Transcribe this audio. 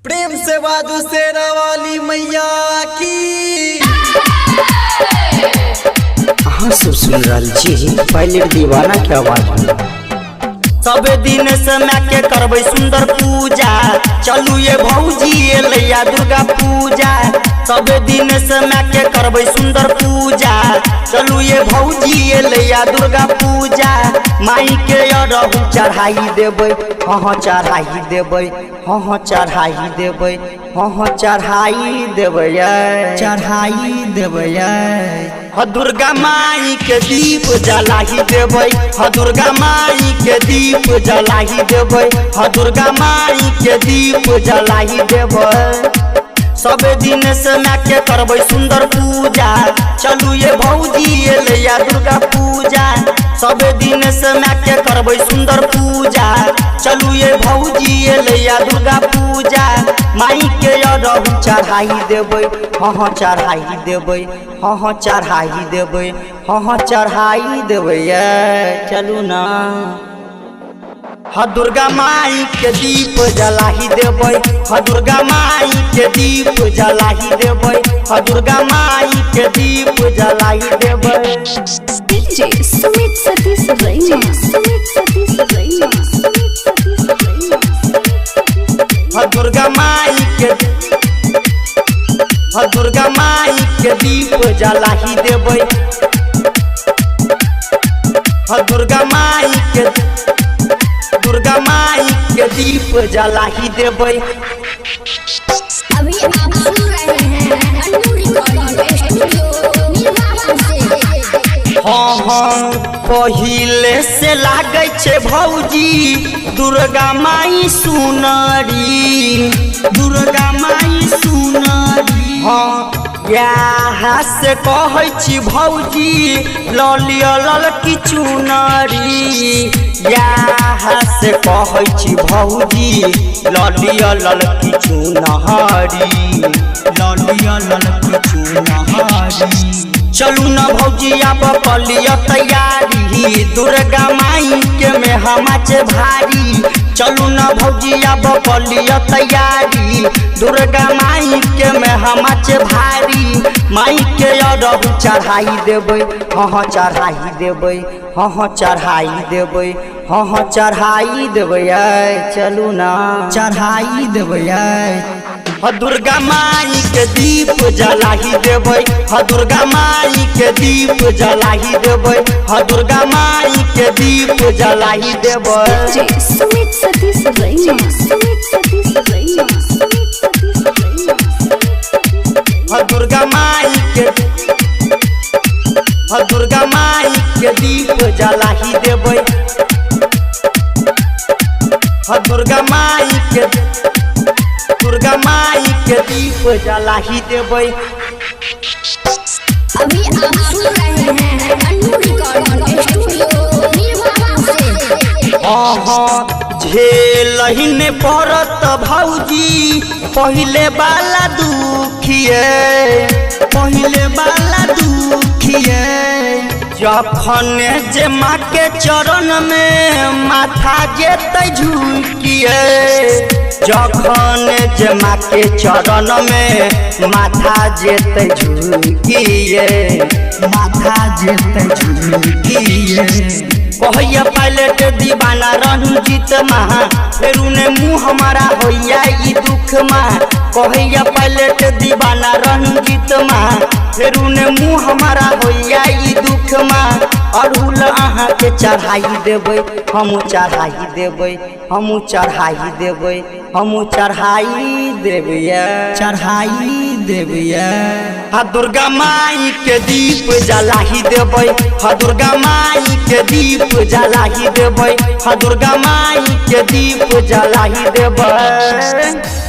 प्रेम से बाजू शेरा वाली मैया की। अहाँ सब सुन रहल छी पायलट दीवाना के आवाज में। सब दिन से माय के करबै सुंदर पूजा, चलू ये भौजी एलैया दुर्गा पूजा। सब दिन से माय के करबै सुंदर पूजा, चलू ये भौजी एलैया दुर्गा पूजा। माई के अरहु चढ़ाई देबै, हाँ हाँ चढ़ाई देबै, हाँ हाँ चढ़ाई देबै, हाँ हाँ चढ़ाई देबै, चढ़ाई देबै। ह दुर्गा माई के दीप जलाही देबै, ह दुर्गा माई के दीप जलाही देबै, ह दुर्गा माई के दीप जलाही देबै। सब दिन से माय के करबै सुंदर पूजा, चलू ये भौजी एलैया दुर्गा पूजा। सब दिन से माय के करबै सुंदर पूजा, चलू ये भौजी एलैया दुर्गा पूजा। माई के अरहु चढ़ाई देबै, हाँ हाँ चढ़ाई देबै, हाँ हाँ चढ़ाई देबै, हाँ हाँ चढ़ाई देबै, ये चलू ना। ह दुर्गा माई के दीप जलाही देबै, ह दुर्गा माई के दीप जलाही देबै, ह दुर्गा माई के दीप जलाही देबै। DJ Sumit Satish Raina, Sumit Satish Raina, Sumit Satish Raina. ह दुर्गा माई के, ह दुर्गा माई के दीप जलाही देबै, ह दुर्गा माई के, दुर्गा माई के दीप जलाही देबै। अभी आप सुन रहे हैं अन्नू रिकॉर्डिंग स्टूडियो नीलापुर से। हाँ हाँ पहिले से लागै छै भौजी दुर्गा माई सुनरी, दुर्गा माई सुनरी। हाँ इएह से कहै छी भौजी लऽ लिअ ललकी चुनरी, इएह से कहै छी भौजी लऽ लिअ ललकी चुनरी, लऽ लिअ ललकी चुनरी। चलू न भौजी आब कऽ लिअ तैयारी, दुर्गा माई के में हमाचे भारी। चलू न भौजी आब कऽ लिअ तैयारी, दुर्गा माई के में हमाचे भारी। माई के अरहु चढ़ाई देबै, हाँ हाँ चढ़ाई देबै, हाँ हाँ चढ़ाई देबै, हाँ हाँ चढ़ाई देबै, चलू ना चढ़ाई देबै। ह दुर्गा माई के दीप जलाही देबै, ह दुर्गा माई के दीप जलाही देबै, ह दुर्गा माई के दीप जलाही देबै। DJ Sumit Satish Raina, Sumit Satish Raina, Sumit Satish Raina. ह दुर्गा माई के, ह दुर्गा माई के दीप जलाही देबै, ह दुर्गा माई के, दुर्गा माई के दीप जलाही देबै। अभी आप सुन रहे हैं अन्नू रिकॉर्डिंग स्टूडियो नीलापुर से। हाँ हाँ झेलहिन पड़त भौजी पहिले वाला दुखिए, पहिले वाला दुखिए। जखन जे माँ के चरण में माथा जेतै झुकिए, जखन जे माँ के चरण में माथा जेतै झुकिए, माथा जेतै झुकिए। कहैया पायलट दीवाना रंजीत महा, फेरू ने मुँह हमारा होइया ई दुख मा। कहैया पायलट दीवाना रंजीत महा, फेरू ने मुँह हमारा होइया ई दुख मा। अड़हुल अहाँ के चढ़ाई देबै, हमहूँ चढ़ाई देबै, हमहूँ चढ़ाई देबै, हमहूँ चढ़ाई देबै, चढ़ाई देबै। हा दुर्गा माई के दीप जलाही देबै, हा दुर्गा माई के दीप जलाही देबै, हा दुर्गा माई के दीप जलाही देबै।